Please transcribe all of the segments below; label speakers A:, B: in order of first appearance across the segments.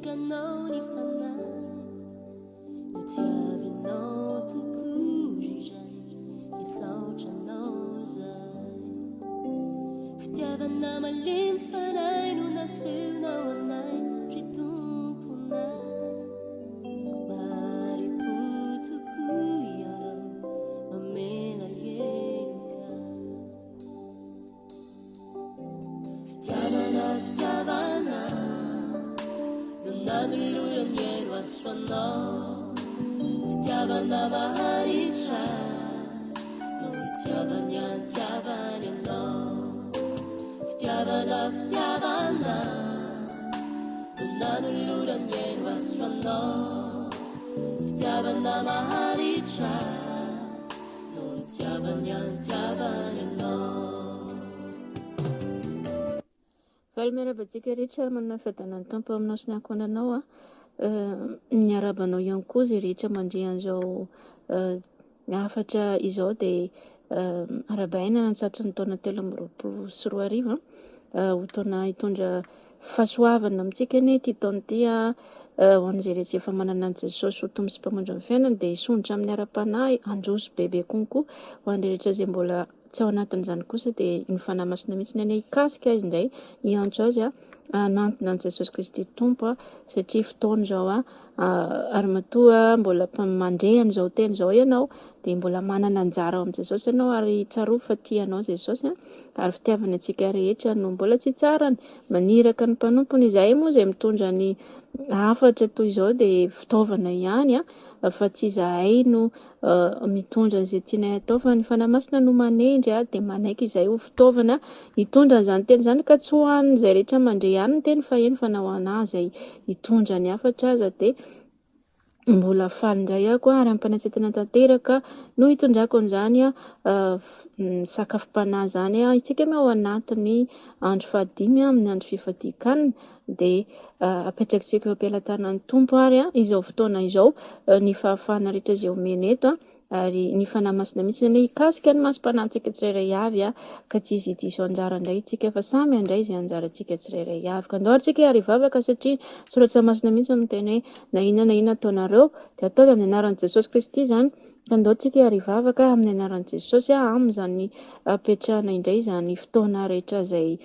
A: Naniraka anao ny Fanahy, Notiavinao tokoa ry Ray, Misaotra anao izahay. Fitiavana malemy fanahy no nasehonao anay, ry Tomponay. Mahari-po tokoa Ianao, mamela heloka. Fitiavana, fitiavana no nanoloran'ny hery ho azy ho anao. Fitiavana maharitra no nitiavany antiavany anao. Fitiavana, fitiavana no nanoloran'ny hery ho azy ho anao. Fitiavana maharitra. No nitiavany antiavany anao.
B: Faly miarahaba antsika rehetra ary manana ny fiadanan'ny Tompo aminao sy ny ankohonanao a. Miarahaba anao ihany koa izay rehetra mandre an'izao hafatra izao dia arahabaina ny tratry ny taona 2023 ho taona hitondra Fahasoavana amintsika anie ity taona ity a! Ho an'izay rehetra efa manana an'i Jesosy ho Tompo sy Mpamonjy ny fiainany dia hisondrotra amin'ny ara-panahy, handroso bebe konkoa. Ho an'ireo rehetra izay mbola tsy ao anatin'izany kosa dia ny Fanahy Masina mihitsy anie hikasika azy indray, hiantso azy hanantona an'i Jesosy Kristy Tompo satria fotoana izao ary matoa mbola mandre an'izao teny izao ianao dia mbola manana anjara ao amin'i Jesosy ianao ary tsarovy fa tia anao Jesosy ary fitiavany antsika rehetra no mbola tsy tsarany maniraka ny mpanompony. Izahay moa izay mitondra ny hafatra toy izao dia fitaovana ihany fa tsy izahay no mitondra an'izay tianay atao fa ny Fanahy Masina no manendry dia manaiky izahay ho fitaovana hitondra an'izany teny izany ka tsy ho an'izay rehetra mandre ihany ny teny fa eny fa na ho anà izay hitondra ny hafatra aza dia Mbola faly indray aho koa ary am-panetsetena tanteraka no hitondrako an'izany sakafom-panahy izany. Isika moa ao anatin'ny andro fahadimy amin'ny andro fifadian-kanina dia apetrakitsika eo am-pelatanan'ny Tompo ary izao fotoana izao ny fahafahana rehetra izay omena eto. Ary ny Fanahy Masina mihitsy anie hikasika ny masom-panahintsika tsirairay avy ka tsy hisy diso anjara indray isika fa samy handray izay anjarantsika tsirairay avy. Ka andao ary tsika hiary hivavaka satria Soratra Masina mihitsy no miteny hoe na inona na inona ataonareo dia ataovy amin'ny anaran'i Jesosy Kristy izany. Ka andao tsika hiary hivavaka amin'ny anaran'i Jesosy amin'izany apetrahana indray izany fotoana rehetra izay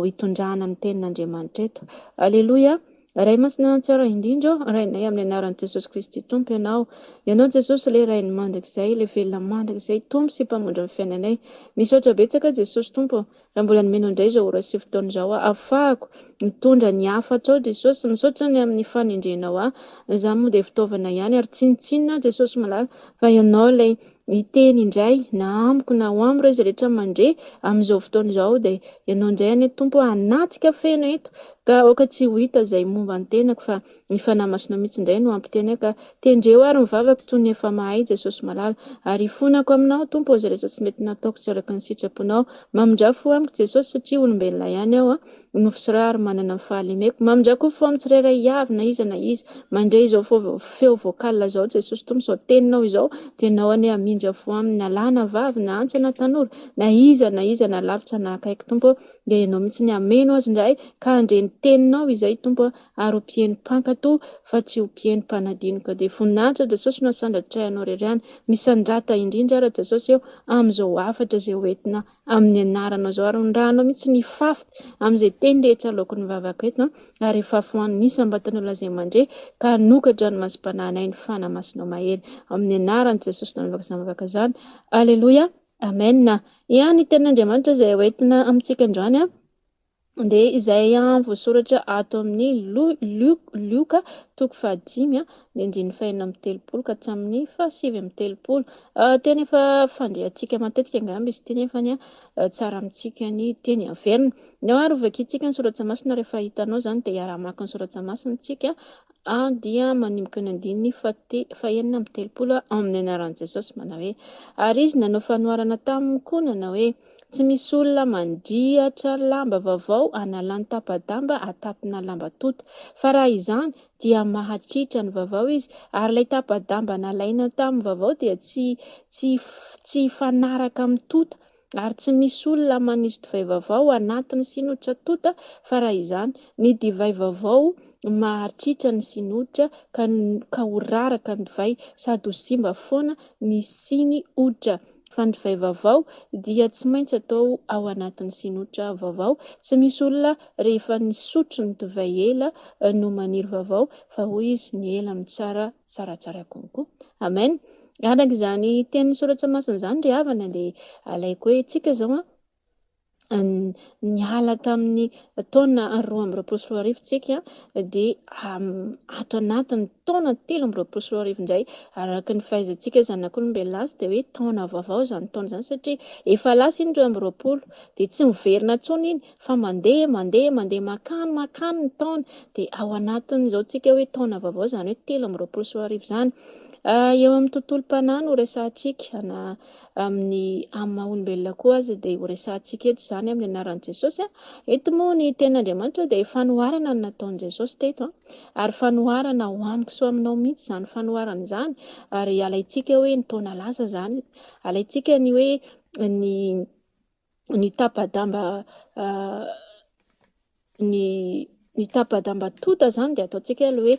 B: hitondrana ny tenin'Andriamanitra eto. Aleloia. Ray Masina Tsara indrindra ô, Rainay amin'ny anaran'i Jesosy Kristy Tompo Ianao. Ianao Jesosy ilay Rain'ny mandrakizay, ilay velona mandrakizay, Tompo sy Mpamonjy ny fiainanay. Misaotra betsaka Jesosy Tompo ô, raha mbola nomenao indray izao ora sy fotoana izao aho, afahako mitondra ny hafatrao Jesosy. Misaotra ny amin'ny fanendrenao ahy, izaho moa dia fitaovana ihany ary tsinontsinona aho Jesosy malala, fa Ianao ilay Miteny indray, na amiko na ho amin'ireo izay rehetra mandre amin'izao fotoana izao, dia Ianao indray anie Tompo hanatrika feno eto, ka aoka tsy ho hita izay momba ny tenako fa ny Fanahy Masinao mihitsy indray no hampiteny ahy, ka tendreo ary ny vavako toy ny efa mahay Jesosy malala, ary hifonako aminao Tompo izay rehetra tsy mety nataoko tsy araka ny sitraponao, mamindrà fo amiko Jesosy satria olombelona ihany aho, nofo sy ra ary manana ny fahalemeko. Mamindrà koa fo amin'ny tsirairay avy na iza na iza mandre izao feo vocal izao Jesosy Tompo izao teninao izao dia Ianao anie hamindra fo aminy na lahy na vavy na antsa na tanora na iza na iza na lavitra na akaiky Tompo ô dia Ianao mihitsy ny hameno azy indray ka handre ny teninao izay Tompo ô ary ho mpihaino mpankato fa tsy ho mpihaino mpanadino ka dia voninahitra Jesosy no asandratray Anao irery ihany misandrata indrindra ara Jesosy eo amin'izao hafatra izay ho entina amin'ny anaranao izao ary ny ranao mihitsy no hifafy amin'izay teny rehetra aloaky ny vavako eto ary hifafy ho an'ny isam-batan'olona izay mandre ka hanokatra ny masom-panahinay ny Fanahy Masinao mahery amin'ny anaran'i Jesosy nanaovako izany vavaka izany Aleloia Amen Ia ny tenin'Andriamanitra izay hoentina amintsika androany Dia izay voasoratra ato amin'ny Lioka toko fahadimy, ny andininy fahenina amby telopolo ka hatramin'ny fahasivy amby telopolo. Teny efa fandrehantsika matetika angamba izy ity nefa tsara amintsika ny teny averina. Ndao ary hovakintsika ny soratra masina rehefa hitanao izany dia hiara-hamaky ny soratra masina isika dia manomboka ny andininy fahenina amby telopolo amin'ny anaran'i Jesosy manao hoe, Ary izy nanao fanoharana taminy koa nanao hoe, Tsy misy olona mandriatra lamba vaovao analany tapa-damba atapina lamba tonta, fa raha izany dia mahatritra ny vaovao izy, ary ilay tapa-damba nalaina tamin'ny vaovao dia tsy tsy tsy hifanaraka amin'ny tonta. Ary tsy misy olona manisy divay vaovao anatin'ny siny hoditra tonta, fa raha izany, ny divay vaovao maharitritra ny siny hoditra ka ka ho raraka ny divay sady ho simba foana ny siny hoditra. Fa ny divay vaovao dia tsy maintsy atao ao anatin'ny siny hoditra vaovao. Tsy misy olona rehefa nisotro ny divay ela no maniry vaovao, fa hoy izy, ny ela no tsara, tsaratsara konkoa. Amen. Araka izany tenin'ny soratra masina izany ry havana dia alaiko hoe tsika izao an, niala tamin'ny taona 2022 tsika dia ato anatin'ny taona 2023 indray araka ny fahaizantsika zanak'olombelona azy dia hoe taona vaovao izany taona izany satria efa lasa iny 22 dia tsy miverina intsony iny fa mandeha mandeha mandeha makany makany ny taona dia ao anatin'izao tsika hoe taona vaovao izany hoe 2023 izany. Eo amin'ny tontolom-panahy no resahantsika na amin'ny amin'ny maha olombelona koa aza dia ho resahantsika eto izany amin'ny anaran'i Jesosy. Eto moa ny tenin'Andriamanitra dia fanoharana no nataon'i Jesosy teto ary fanoharana ho amiko sy ho aminao mihitsy izany fanoharana izany ary alaintsika hoe ny taona lasa izany, alaintsika ny hoe ny ny tapa-damba ny ny tapa-damba tonta izany dia ataontsika ilay hoe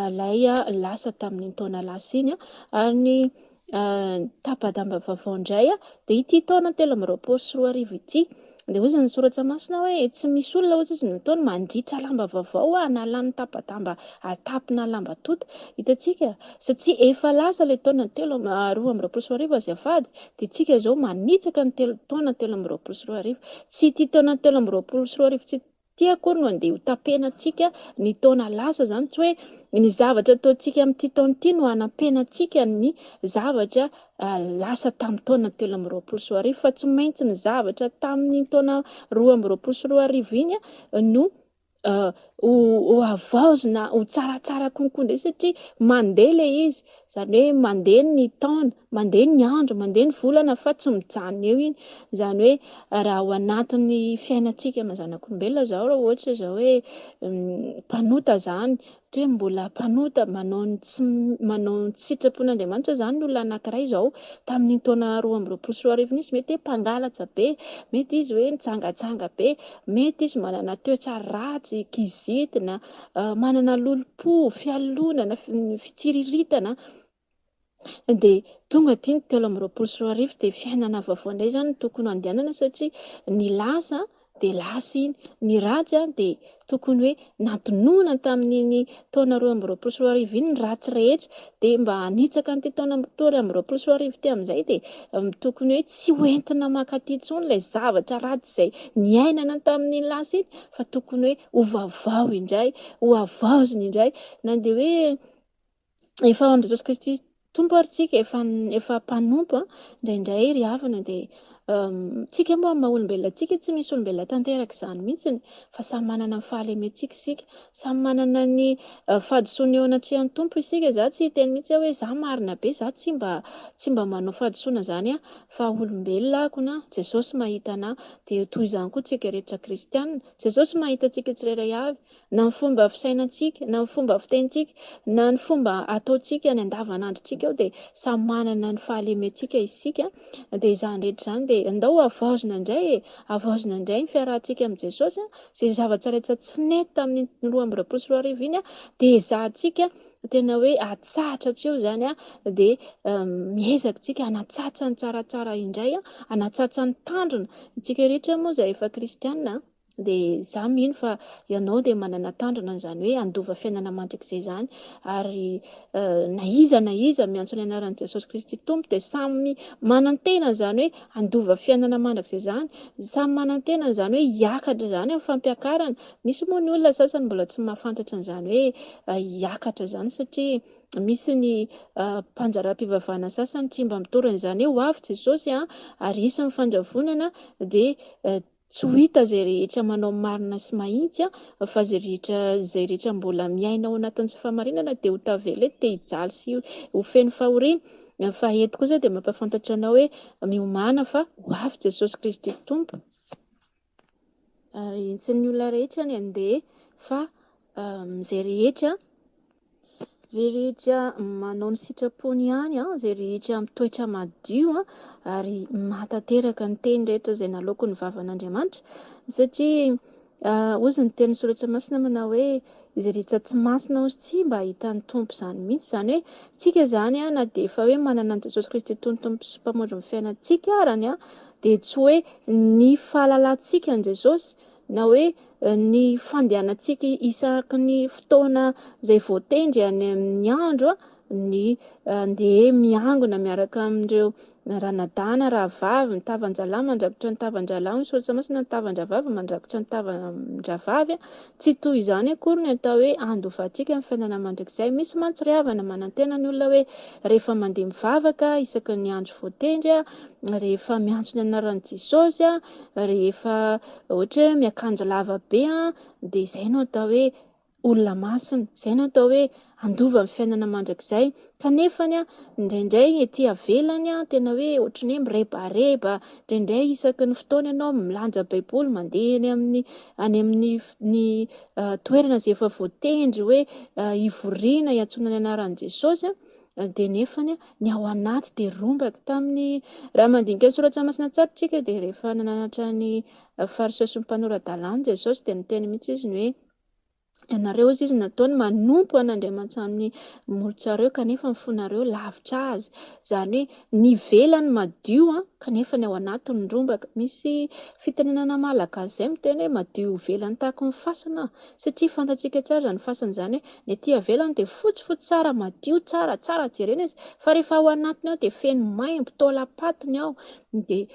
B: ilay lasa tamin'iny taona lasa iny ary ny tapa-damba vaovao indray dia ity taona 2023 ity. Dia hoy ny soratra masina hoe tsy misy olona hoy izy ny taona mandritra lamba vaovao hanalany tapa-damba atapina lamba tonta. Hitantsika satria efa lasa ilay taona telo 2022 azafady dia tsika izao manitsaka ny telo taona 2023. Tsy ity taona 2023 tsy ity akory no andeha ho tapenantsika ny taona lasa izany, tsy hoe ny zavatra ataontsika amin'ity taona ity no hanampenantsika ny zavatra lasa tamin'ny taona 2023 fa tsy maintsy ny zavatra tamin'ny taona 2022 iny no ho havaozina ho tsaratsara konkoa indray satria mandeha ilay izy, izany hoe mandeha ny taona, mandeha ny andro, mandeha ny volana fa tsy mijanona eo iny. Izany hoe raha ao anatin'ny fiainantsika maha zanak'olombelona izao raha ohatra izao hoe mpanota izany, ohatra hoe mbola mpanota manao ny tsy manao ny tsy sitrapon'Andriamanitra izany ny olona anankiray izao tamin'iny taona 2022 iny izy mety hoe mpangalatra be, mety izy hoe nijangajanga be, mety izy manana toetra ratsy, kizitina, manana lolompo, fialonana, fitsiriritana. Dia tonga aty ny 2023 dia fiainana vaovao indray izany no tokony handehanana satria ny lasa dia lasa iny, ny ratsy dia tokony hoe nantonona tamin'iny taona 2022 iny ny ratsy rehetra dia mba hanitsaka an'ity taona 2023 ity amin'izay dia tokony hoe tsy ho entina mankaty intsony ilay zavatra ratsy izay niainana tamin'iny lasa iny fa tokony hoe ho vaovao indray, ho havaozina indray na dia hoe efa ao amin'i Jesosy Kristy Tompo ary tsika efa efa mpanompo an, indraindray ry havana dia tsika moa amin'ny maha olombelona antsika tsy misy olombelona tanteraka izany mihitsiny fa samy manana ny fahalementsika isika, samy manana ny fahadisoana eo anatrehan'ny Tompo isika, za tsy hiteny mihitsy aho hoe za marina be, za tsy mba tsy mba manao fahadisoana izany aho fa olombelona ako na Jesosy mahita anah, dia toy izany koa tsika rehetra kristiana, Jesosy mahita antsika tsirairay avy, na ny fomba fisainantsika, na ny fomba fitenintsika, na ny fomba ataontsika ny andavanandrontsika ao dia samy manana ny fahalementsika isika, dia izany rehetra izany dia ndao havaozina indray e, havaozina indray ny fiarahantsika amin'i Jesosy, izay zavatra rehetra tsy nety tamin'iny 2022 iny dia ezahantsika tena hoe atsahatra hatreo izany dia miezaka isika hanatsatsa ny tsaratsara indray, hanatsatsa ny tandrona, isika rehetra moa izay efa kristiana Dia za mino fa ianao dia manana tanjona an'izany hoe handova fiainana mandrakizay izany ary na iza na iza miantso ny anaran'i Jesosy Kristy Tompo dia samy manantena an'izany hoe handova fiainana mandrakizay izany, samy manantena an'izany hoe hiakatra izany amin'ny fampiakarana. Misy moa ny olona sasany mbola tsy mahafantatra an'izany hoe hiakatra izany satria misy ny mpanjaram-pivavahana sasany tsy mba mitory an'izany hoe ho avy Jesosy ary hisy ny fandravonana dia Tsy ho hita izay rehetra manao marina sy mahitsy fa izay rehetra izay rehetra mbola miaina ao anatin'ny tsy fahamarinana dia ho tavela eto dia hijaly sy ho feno fahoriana. Fa eto kosa dia mampahafantatra anao hoe miomàna fa ho avy Jesosy Kristy Tompo. Ary tsy ny olona rehetra ny handeha fa izay rehetra. Izay rehetra manao ny sitrapony ihany, izay rehetra mitoetra madio ary mahatanteraka ny teny rehetra izay naloaky ny vavan'Andriamanitra. Satria hozy ny tenin'ny Soratra Masina manao hoe izay rehetra tsy masina hozy tsy mba hahita ny Tompo izany mihitsy. Izany hoe tsika izany na dia efa hoe manana an'i Jesosy Kristy toy ny Tompo sy Mpamonjy ny fiainantsika arany dia tsy hoe ny fahalalantsika an'i Jesosy na hoe ny fandehanantsika isaky ny fotoana izay voatendry any amin'ny andro ny andeha miangona miaraka amin'ireo ranadahy na rahavavy, ny tavan-drahalahy mandrakotra ny tavan-drahalahy, ny soratra masina ny tavan-drahavavy mandrakotra ny tavan-drahavavy. Tsy toy izany akory ny atao hoe handovantsika ny fiainana mandrakizay. Misy mantsy ry havana manantena ny olona hoe rehefa mandeha mivavaka isaky ny andro voatendry, rehefa miantso ny anaran'i Jesosy, rehefa ohatra hoe miakanjo lava be dia izay no atao hoe olona masina, izay no atao hoe handova ny fiainana mandrakizay. Kanefa indraindray ety avelany tena hoe ohatran'ny hoe mirebareba, indraindray isaky ny fotoana ianao milanja baiboly mandeha eny amin'ny any amin'ny ny toerana izay efa voatendry hoe hivoriana hiantsoana ny anaran'i Jesosy dia nefany ny ao anaty dia rombaka. Tamin'ny raha mandinika ny soratra masina tsara isika dia rehefa nananatra ny fariseo sy ny mpanora-dalàna Jesosy dia niteny mihitsy izy ny hoe ianareo hozy izy nataony manompo an'Andriamanitra amin'ny molotrareo kanefa ny fonareo lavitra azy. Izany hoe ny ivelany madio kanefa ny ao anatiny rombaka. Misy fitenenana malagasy izay miteny hoe madio ivelany tahaka ny fasana satria fantatsika tsara izany fasana izany hoe ny aty ivelany dia fotsifotsy tsara, madio tsara, tsara jerena izy fa rehefa ao anatiny ao dia feno maimbo, taolam-paty ny ao. Dia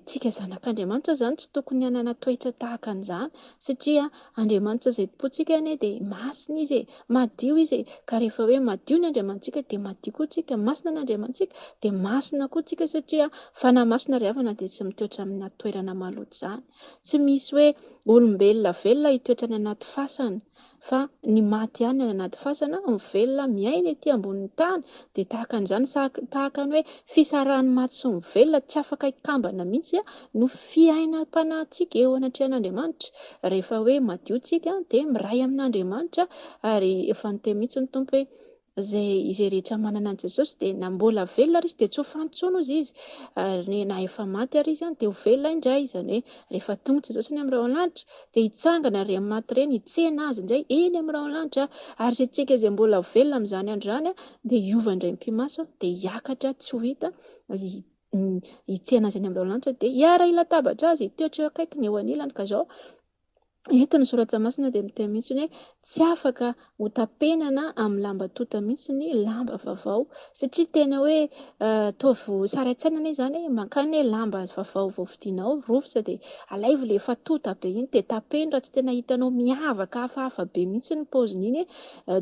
B: tsika zanak'Andriamanitra izany tsy tokony hanana toetra tahaka an'izany satria Andriamanitra izay tompontsika anie dia masina Izy e, madio Izy e, ka rehefa hoe madio ny Andriamanitsika dia madio koa tsika, masina ny Andriamanitsika dia masina koa tsika satria Fanahy Masina ry havana dia tsy mitoetra amina toerana maloto izany. Tsy misy hoe olombelona velona hitoetra any anaty fasana fa ny maty ihany any anaty fasana, ny velona miaina ety ambonin'ny tany dia tahaka an'izany, tahaka ny hoe fisarahan'ny maty sy ny velona tsy afaka hikambana mihitsy no fiainam-panahintsika eo anatrehan'Andriamanitra. Rehefa hoe madio tsika dia miray amin'Andriamanitra ary efa niteny mihitsy ny Tompo hoe izay izay rehetra manana an'i Jesosy dia na mbola velona ary izy dia tsy ho faty intsony hozy izy ary na efa maty ary izy dia ho velona indray, izany hoe rehefa tonga Jesosy any amin'ny rahona lanitra dia hitsangana ireny maty ireny hitsena azy indray eny amin'ny rahona lanitra ary izay tsika izay mbola velona amin'izany andro izany dia hiova indray mipi-maso dia hiakatra tsy ho hita hitsena azy eny amin'ny rahona lanitra dia hiara-hilatabatra azy hitoetra eo akaikiny eo anilany. Ka izao eto ny soratra masina dia miteny mihitsy hoe tsy afaka ho tapenana amin'ny lamba tonta mihitsy ny lamba vaovao satria tena hoe ataovy sary an-tsaina anie izany hoe mankany hoe lamba vaovao vao vidianao rovitra dia alaivo ilay efa tonta be iny dia tapeno raha tsy tena hitanao miavaka hafahafa be mihitsy ny paoziny iny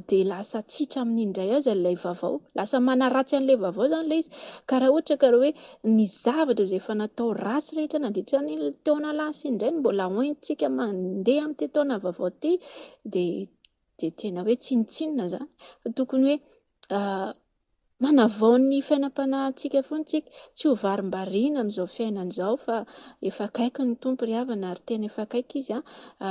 B: dia lasa tsy hitra amin'iny indray aza ilay vaovao, lasa manaratsy an'ilay vaovao izany ilay izy. Ka raha ohatra ka hoe ny zavatra izay efa natao ratsy rehetra nandritra ny taona lasa iny indray no mbola hoentintsika mandeha amin'ity taona vaovao ity dia dia tena hoe tsinontsinona izany. Fa tokony hoe Manavao ny fiainam-panahintsika foana isika, tsy ho varimbariana amin'izao fiainana izao fa efa akaiky ny Tompo ry havana ary tena efa akaiky Izy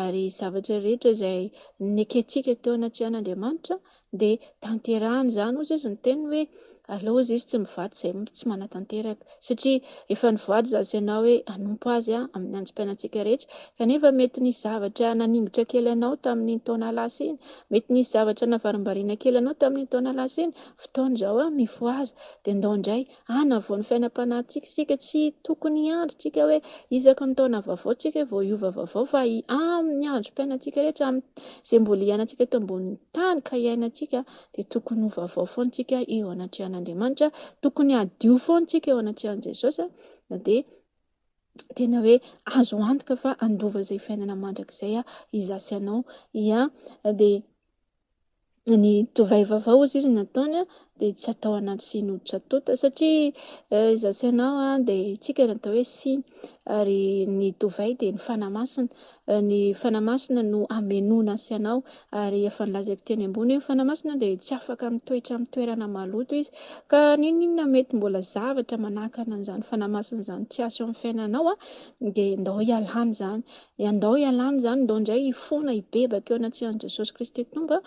B: ary zavatra rehetra izay nekentsika teo anatrehan'Andriamanitra dia tanterahiny izany. Hoy Izy niteny hoe aleo hozy izy tsy mivady izay tsy manatanteraka satria efa nivoady izaho sy ianao hoe hanompo Azy amin'ny androm-piainantsika rehetra kanefa mety nisy zavatra naningotra kely anao tamin'iny taona lasa iny, mety nisy zavatra navarimbariana kely anao tamin'iny taona lasa iny. Fotoana izao an, mifohaza dia ndao indray hanavao ny fiainam-panahintsika isika, tsy tokony hiandry tsika hoe isaky ny taona vaovao tsika vao hiova vaovao fa amin'ny androm-piainantsika rehetra, amin'izay mbola hiainantsika eto ambonin'ny tany ka hiainantsika dia tokony ho vaovao foana tsika eo anatrehan'Andriamanitra, tokony hadio foana tsika eo anatrehan'i Jesosy dia tena hoe azo antoka fa handova izay fiainana mandrakizay izaho sy ianao. Ia, dia ny divay vaovao hozy izy nataony dia tsy atao anaty siny hoditra tonta satria izaho sy ianao dia isika no atao hoe siny ary ny divay dia ny Fanahy Masina. Ny Fanahy Masina no hamenoana sy ianao ary efa nilazaiko teny ambony hoe ny Fanahy Masina dia tsy afaka mitoetra amin'ny toerana maloto izy ka n'inon'inona mety mbola zavatra manakana an'izany Fanahy Masina izany tsy hiasa eo amin'ny fiainanao dia ndao hialana izany. Andao hialana izany, ndao indray hifona, hibebaka eo anatrehan'i Jesosy Kristy Tompo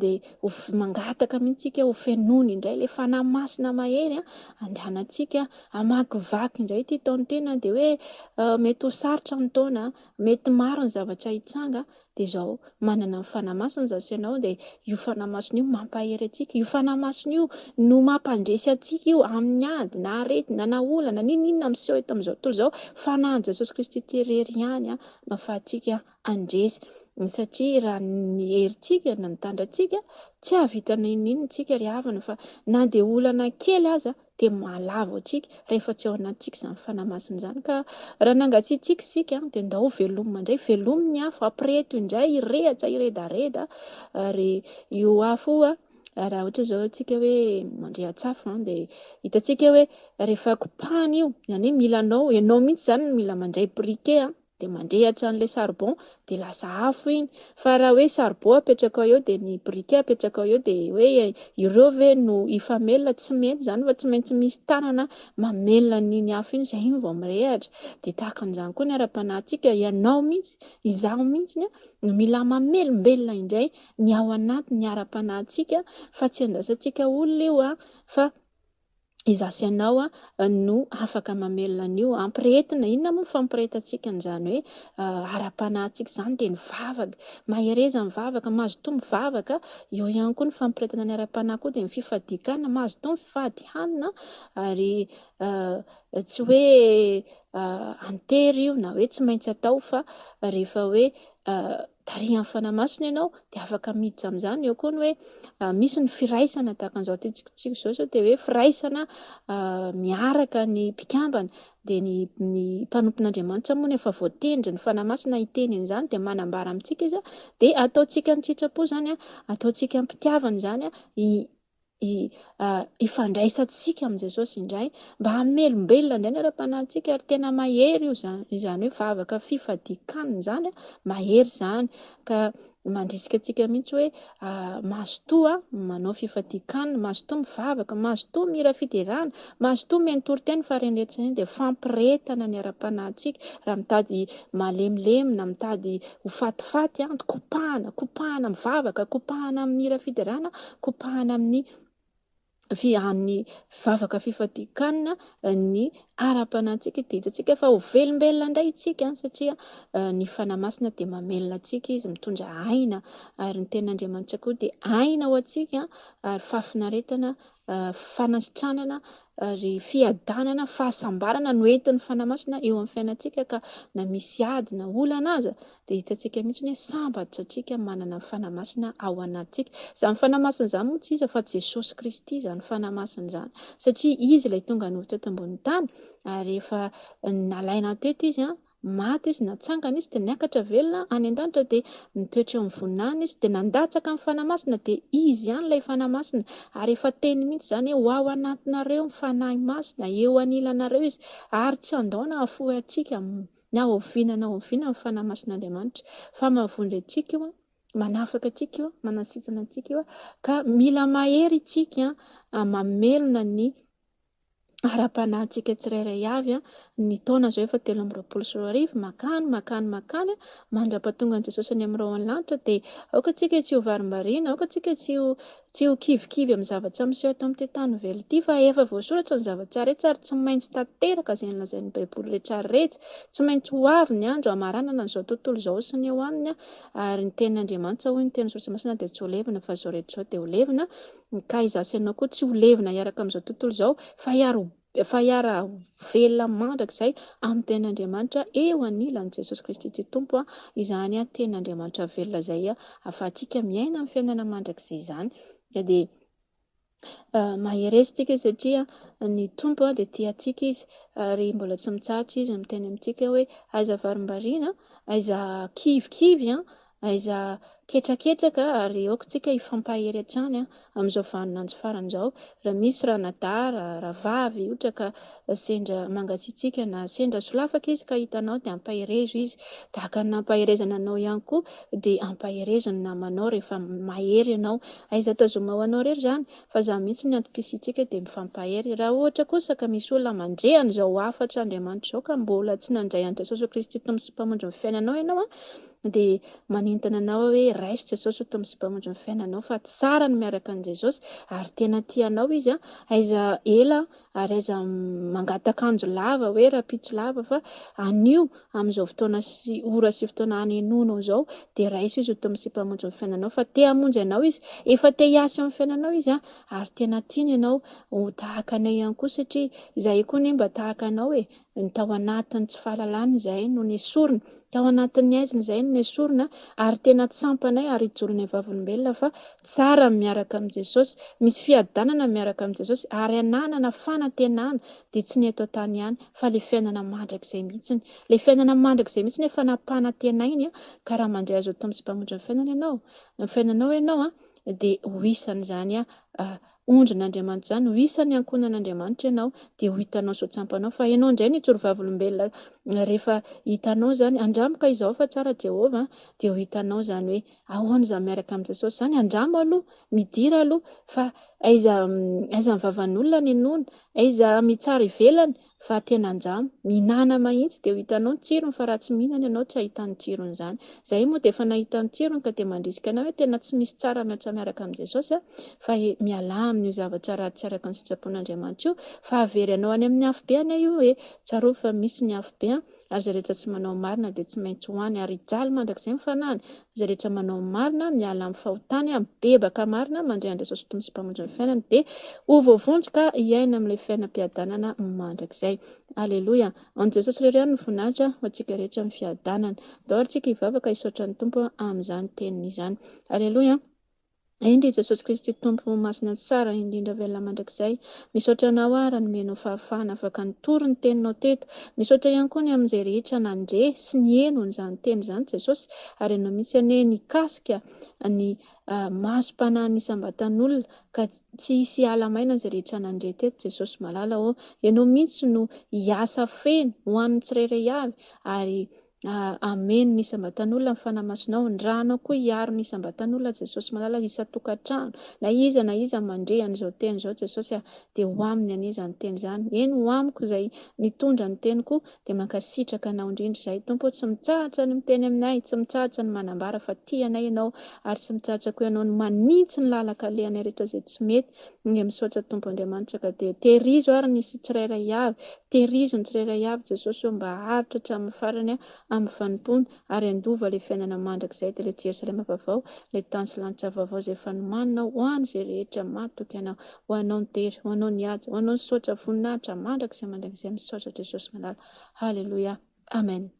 B: dia ho mangataka mihitsy isika ho fenoiny indray ilay Fanahy Masina mahery andehanantsika hamakivaky indray ity taon-tena dia hoe mety ho sarotra ny taona, mety maro ny zavatra hitsanga dia izao manana ny Fanahy Masina izaho sy ianao dia io Fanahy Masina io mampahery antsika, io Fanahy Masina io no mampandresy antsika io amin'ny ady na aretina na olana n'inon'inona miseho eto amin'izao tontolo izao, Fanahin'i Jesosy Kristy ity irery ihany no ahafahantsika handresy satria raha ny herintsika na ny tandratsika tsy hahavita n'inon'inona isika ry havana fa na dia olana kely aza dia mahalavo antsika rehefa tsy ao anatintsika izany Fanahy Masina izany. Ka raha nangatsiatsiaka isika dia ndao velomina indray, velomy ny afo, ampireheto indray, hirehatra, hiredareda. Ary io afo io, raha ohatra izao isika hoe mandrehatsafo dia hitantsika hoe rehefa kopahana io, izany hoe mila anao, ianao mihitsy izany no mila mandray briquet. dia mandrehitra an'ilay charbon dia lasa afo iny. Fa raha hoe charbon apetrakao eo dia ny briquet apetrakao eo dia hoe ireo ve no hifamelona? Tsy mety izany fa tsy maintsy misy tanana mamelona an'iny afo iny izay iny vao mirehitra. Dia tahaka an'izany koa ny ara-panahintsika, ianao mihitsy, izaho mihitsy no mila mamelombelona indray ny ao anatin'ny ara-panahintsika fa tsy andrasantsika olona io fa izaho sy ianao no afaka mamelona an'io. Ampirehetina, inona moa ny fampirehetantsika an'izany hoe ara-panahintsika izany dia ny vavaka. Mahereza mivavaka, mazotoa mivavaka. Eo ihany koa ny fampirehetana ny ara-panahy koa dia ny fifadian-kanina, mazotoa mifady hanina ary tsy hoe an-tery io na hoe tsy maintsy atao fa rehefa hoe tarihan'ny Fanahy Masina ianao dia afaka miditra amin'izany. Eo koa ny hoe misy ny firaisana tahaka an'izao tiantsika izao izao dia hoe firaisana miaraka ny mpikambana dia ny ny mpanompon'Andriamanitra moa no efa voatendry ny Fanahy Masina hiteny an'izany dia manambara amintsika izy dia ataontsika an-tsitrapo izany, ataontsika am-pitiavana izany hifandraisantsika amin'i Jesosy indray, mba hamelombelona indray ny ara-panahintsika ary tena mahery io izany, izany hoe vavaka fifadian-kanina izany, mahery izany ka mandrisika antsika mihitsy hoe mazotoa manao fifadian-kanina, mazotoa mivavaka, mazotoa mihira fiderana, mazotoa mihaino toriteny fa ireny rehetra ireny dia fampiretana ny ara-panahintsika, raha mitady malemilemy na mitady ho fatifaty, kopahana, kopahana mivavaka, kopahana amin'ny hira fiderana, Kopahana amin'ny amin'ny vavaka fifadian-kanina ny ara-panahintsika dia hitantsika fa ho velombelona indray isika satria ny Fanahy Masina dia mamelona antsika izy, mitondra aina ary ny tenin'Andriamanitra koa dia aina ho antsika ary fahafinaretana, fanasitranana ary fiadanana, fahasambarana no entin'ny Fanahy Masina eo amin'ny fiainantsika ka na misy ady na olana aza dia hitantsika mihitsy hoe sambatra antsika manana ny Fanahy Masina ao anatintsika. Izany Fanahy Masina izany moa tsy iza fa Jesosy Kristy izany Fanahy Masina izany satria Izy ilay tonga nofo teto ambonin'ny tany ary efa nalaina teto Izy an, maty Izy, natsangana Izy dia niakatra velona any an-danitra dia mitoetra eo amin'ny voninahiny Izy dia nandatsaka ny Fanahy Masina dia Izy ihany ilay Fanahy Masina ary efa teny mihitsy izany hoe ho ao anatinareo ny Fanahy Masina, eo anilanareo Izy ary tsy handao na hahafoy antsika Na oviana na oviana ny Fanahy Masin'Andriamanitra fa mahavonjy antsika io, manafaka antsika io, manasitrana antsika io, ka mila mahery isika mamelona ny ara-panahintsika tsirairay avy. Ny taona izao efa 2023, makany, makany, makany, mandra-pahatonga an'i Jesosy any amin'ny rahon'ny lanitra dia aoka isika tsy ho varimbariana, aoka isika tsy ho Tsy ho kivikivy amin'ny zavatra miseho eto amin'ity tany velona ity fa efa voasoratra ny zavatra rehetra ary tsy maintsy tanteraka izay nolazain'ny Baiboly rehetra rehetra. Tsy maintsy ho avy ny andro hamaranana an'izao tontolo izao sy ny eo aminy ary ny tenin'Andriamanitra hoy ny teny soratra masina dia tsy ho levona fa izao rehetra izao dia ho levona ka izaho sy ianao koa tsy ho levona hiaraka amin'izao tontolo izao fa hiaro Efa hiara-velona mandrakizay amin'ny Tenin'Andriamanitra eo anilan'i Jesosy Kristy ity Tompo izany Tenin'Andriamanitra velona izay ahafahantsika miaina amin'ny fiainana mandrakizay izany. Ka dia mahereza isika satria ny Tompo dia tia antsika Izy ary mbola tsy mitsahatra Izy miteny amintsika hoe aiza varimbariana, aiza kivikivy, aiza. ketraketraka ary aoka tsika hifampahery hatrany amin'izao vaninandro farany izao. Raha misy ranadahy, rahavavy ohatra ka sendra mangatsiatsiaka na sendra solafaka izy ka hitanao dia ampaherezo izy. Tahaka ny nampaherezana anao ihany koa dia ampaherezo ny namanao rehefa mahery ianao. Aiza tazoma ho anao irery izany fa izany mihitsy ny antom-pisiantsika dia mifampahery. Raha ohatra kosa ka misy olona mandre an'izao hafatr'Andriamanitra izao ka mbola tsy nandray an'i Jesosy Kristy Tompo sy Mpamonjy ny fiainanao ianao dia manentana anao aho hoe raiso Jesosy ho Tompo sy Mpamonjy ny fiainanao fa tsara ny miaraka an'i Jesosy ary tena tia anao Izy an, aiza ela ary aiza mangataka andro lava hoe rahampitso lava fa anio amin'izao fotoana sy ora sy fotoana hanenoanao izao dia raiso Izy ho Tompo sy Mpamonjy ny fiainanao fa te hamonjy anao Izy, efa te hiasa eo amin'ny fiainanao Izy an, ary tena tiany ianao ho tahaka anay ihany koa satria izahay koa anie mba tahaka anao e, Ny tao anatin'ny tsy fahalalana izahay no nesorina, tao anatin'ny haizina izahay no nesorina ary tena tsampanay ary ijoronay vavolombelona fa tsara ny miaraka amin'i Jesosy, misy fiadanana ny miaraka amin'i Jesosy ary ananana fanantenana dia tsy ny eto an-tany ihany fa ilay fiainana mandrakizay mihitsiny. Ilay fiainana mandrakizay mihitsiny efa nampanantenainy ka raha mandray Azy ho Tompo sy Mpamonjy ny fiainana ianao, ny fiainanao ianao dia ho isan'izany ondrin'Andriamanitra izany, ho isan'ny ankohonan'Andriamanitra ianao, dia ho hitanao sy ho tsampanao fa ianao indray no hijoro vavolombelona rehefa hitanao izany, andramo ka izao fa tsara Jehovah, dia ho hitanao izany hoe ahoana izany miaraka amin'i Jesosy izany, andramo aloha, midira aloha, fa aiza aiza ny vavan'olona ny henoina, aiza mitsara ivelany, Fa tena anjama. Mihinana mahintsy dia ho hitanao ny tsirony fa raha tsy mihinana ianao tsy hahita ny tsirony izany. Izahay moa dia efa nahita ny tsirony ka dia mandrisika anao hoe tena tsy misy tsara mihoatra miaraka amin'i Jesosy a! Fa mialà amin'io zavatra ratsy tsy araka ny sitrapon'Andriamanitra io fa hahavery anao any amin'ny afobe anie io e! Tsarovy fa misy ny afobe an! Ary izay rehetra tsy manao marina dia tsy maintsy ho any ary hijaly mandrakizay ny fanahiny. Izay rehetra manao marina, miala amin'ny fahotany, mibebaka marina, mandray an'i Jesosy Tompo sy Mpamonjy ny fiainany dia ho voavonjy ka hiaina amin'ilay fiainam-piadanana mandrakizay. Aleloia! An'i Jesosy irery ihany ny voninahitra ho antsika rehetra ny fiadanana. Ndao ary tsika hivavaka hisaotra ny Tompo amin'izany teniny izany. Aleloia! Eny ry Jesosy Kristy Tompo masina tsara indrindra velona mandrakizay. Misaotra Anao aho raha nomenao fahafahana afaka nitory ny teninao teto. Misaotra ihany koa ny amin'izay rehetra nandre sy niheno an'izany teny izany Jesosy ary Ianao mihitsy anie nikasika ny masom-panahin'ny isam-batan'olona ka tsy hisy hiala maina izay rehetra nandre teto Jesosy malala ô. Ianao mihitsy no hiasa feno ho an'ny tsirairay avy ary Hameno ny isam-batan'olona ny Fanahy Masinao, ny ranao koa hiaro ny isam-batan'olona Jesosy malala isan-tokantrano, na iza na iza mandre an'izao teny izao Jesosy a, dia ho aminy anie izany teny izany, eny ho amiko izay nitondra ny teny koa, dia mankasitraka Anao indrindra izahay Tompo ô, tsy mitsahatra ny miteny aminay, tsy mitsahatra ny manambara fa tia anay Ianao, ary tsy mitsahatra koa Ianao ny manitsy ny lalan-kalehanay rehetra izay tsy mety, dia misaotra Tompo Andriamanitra ka dia tehirizo ary ny tsirairay avy, Tehirizo ny tsirairay avy Jesosy ô mba haharitra hatramin'ny farany amin'ny fanompoana ary handova ilay fiainana mandrakizay dia ilay Jerosalema vaovao, ilay tany sy lanitra vaovao izay efa nomaninao ho an'izay rehetra matoky Anao. Ho Anao ny dera, ho Anao ny haja, ho Anao ny saotra, voninahitra mandrakizay mandrakizay. Misaotra Jesosy malala. Haleloia. Amen.